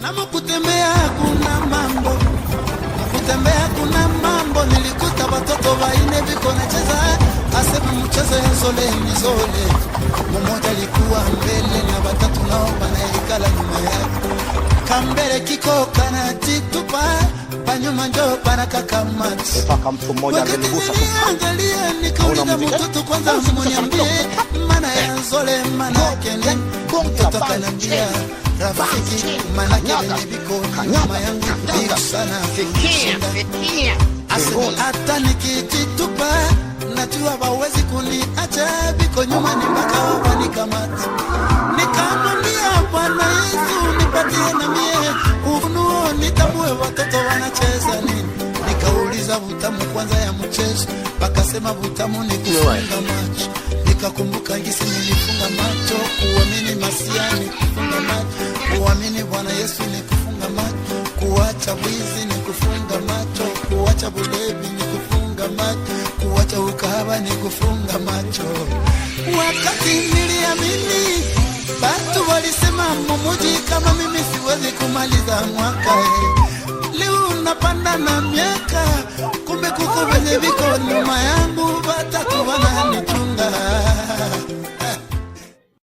Na mukutembea kuna mambo, mukutembea kuna mambo. Nilikuta watoto waine biko nacheza, asema mchezo ya zole ni zole. Mmoja alikuwa mbele na watatu nao wanaikala nyuma yake. Kambele kiko kanajitupa, panyuma njo panakakamata. Mpaka mtu mmoja Wakati angenigusa tu. niliangalia nikauliza, Hauna muziki? mtoto kwanza muniambie maana ya nzole maana yake nini? Mtoto akaniambia, rafiki, maana yake venye biko nyuma yangu biko sana kunishinda. Asema hata nikijitupa najua wawezi kuniacha, biko nyuma ni mpaka wanikamata. Nikamwambia Bwana Yesu, nipatie na mie ufunuo nitambue watoto wanacheza nini. Nikauliza butamu kwanza ya mchezo, bakasema butamu ni kufunga macho. Nikakumbuka ngisi nilifunga macho, kuamini Masia ni kufunga macho, kuamini Bwana Yesu ni kufunga macho, kuacha wizi ni kufunga macho, kuacha bulevi ni kufunga macho, kuacha ukahaba ni kufunga macho. Wakati niliamini, batu walisema mumuji kama mimi siwezi kumaliza mwaka. Leo napanda na miaka.